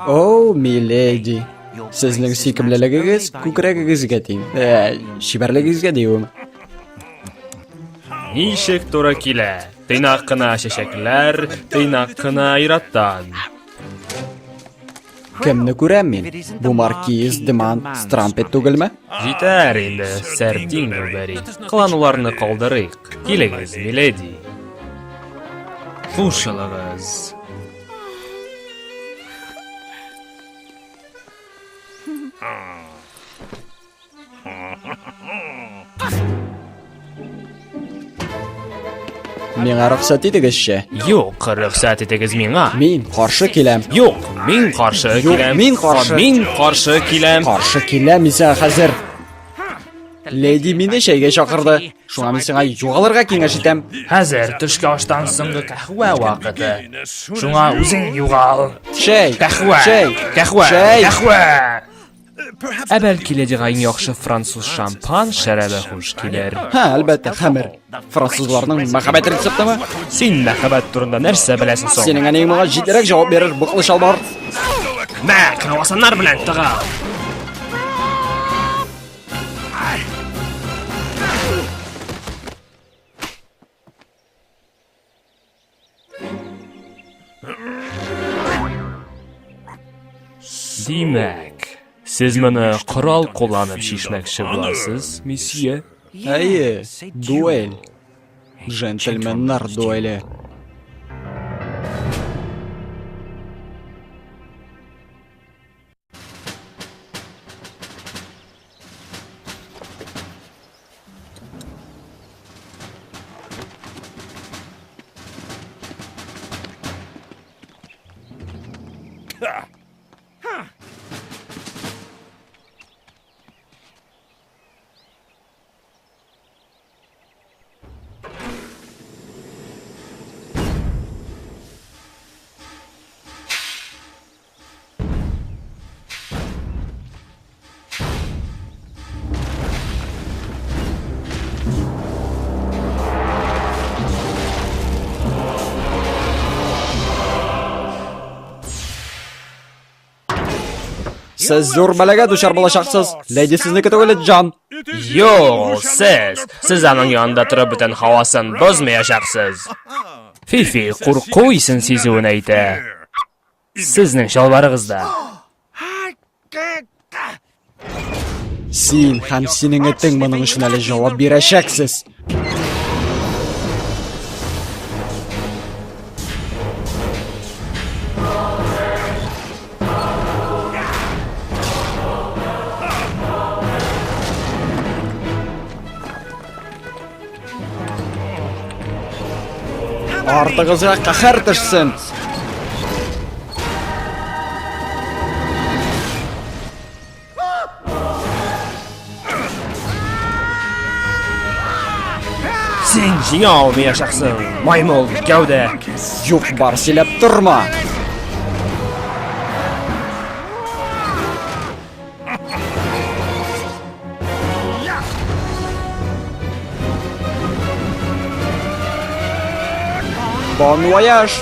О, миледи, сезнең сөйкемлелегегез күкрәгегезгә тиң. Ә, чибәрлегегезгә диюем. Ничек туры килә? Тыйнак кына чәчәкләр, тыйнак кына ираттан. Кемне күрәм мин? Бу маркиз Деман Стрампет түгелме? Җитәр инде, сэр Динглбери. Кылануларны калдырыйк. Килегез, миледи. Кушылыгыз. Миңа рөхсәт итегезче. Юк, рөхсәт итегез миңа. Мин каршы киләм. Юк, мин каршы Юк, киләм. мин каршы. Мин каршы киләм. Каршы киләм мин сиңа хәзер. Леди мине чәйгә чакырды. Шуңа мин сиңа югалырга киңәш итәм. Хәзер төшке аштан соңгы кәһвә вакыты. Шуңа үзең югал. Чәй. Кәһвә. Чәй. Кәһвә. Чәй. Кәһвә. Ә бәлки ледига иң яхшы француз шампан шәрабе хуш килер. Һә, әлбәттә, хәмер. Французларның мәхәббәт рецептымы? Син мәхәббәт турында нәрсә беләсең соң? Синең әниең моңа җитдирәк җавап бирер, быклы чалбар. Мә, круассаннар белән тыга. Димәк, сез моны корал кулланып чишмәкче буласыз, месье? Әйе, дуэль. Джентльменнар дуэле. Сез зур бәлагә дучар булачаксыз. Леди сезнеке түгел, Джон. Юк, сез, сез аның янында торып бүтән һавасын бозмаячаксыз. Фифи курку исен сизүен әйтә. Сезнең чалбарыгызда. Син һәм синең этең моның өчен әле җавап бирәчәксез. Артыгызга каһәр төшсен! Син җиңә алмаячаксың, маймыл гәүдә. Юк бар сөйләп торма! Bon voyage!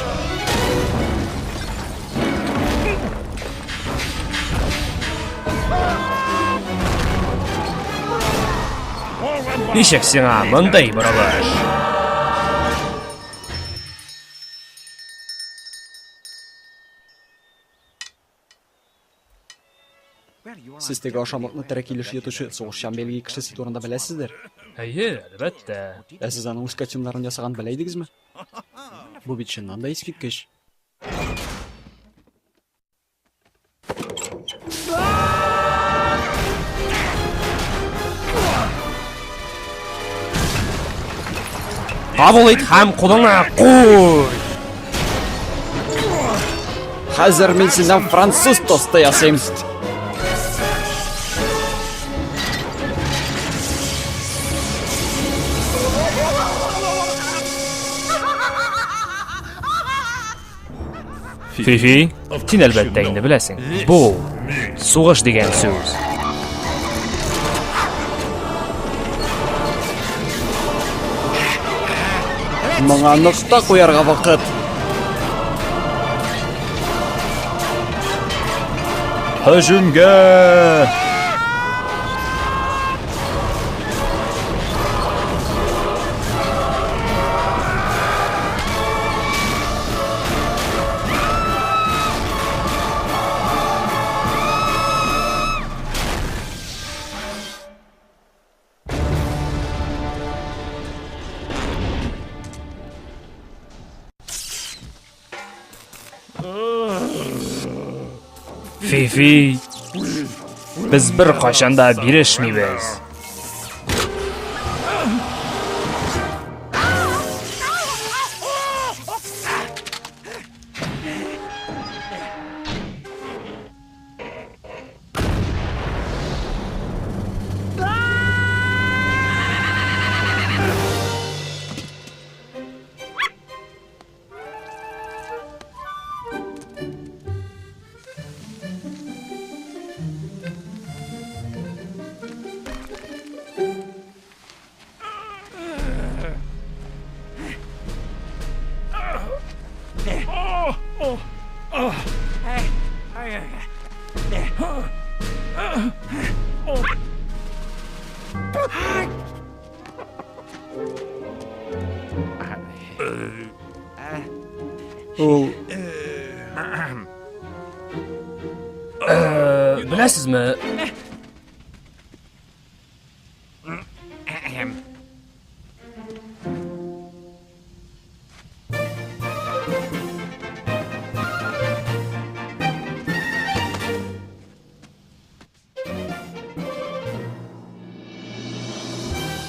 Ничек сиңа мондый борылыш? Сез теге ашамлыкны тере килеш йотучы сугышчан Бельгия кешесе турында беләсездер? Әйе, әлбәттә. Ә сез аның үз костюмнарын ясаган белә идегезме? Бу бит чыннан да искиткеч. Кабул ит һәм кулыңа куй! Хәзер мин синнән француз тосты ясыйм. Фифи, син әлбәттә инде беләсең. Бу сугыш дигән сүз. Моңа нокта куярга вакыт. Һөҗүмгә! Фифи, без беркайчан да бирешмибез. Ул Беләсезме,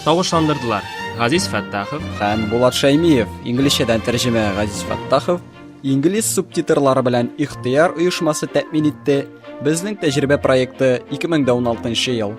Тавышландырдылар. Газиз Фәттахов һәм Булат Шәймиев, инглизчәдән тәрҗемә Газиз Фәттахов, инглиз субтитрлары белән Ихтыяр оешмасы тәэмин итте. Безнең тәҗрибә проекты 2016 ел.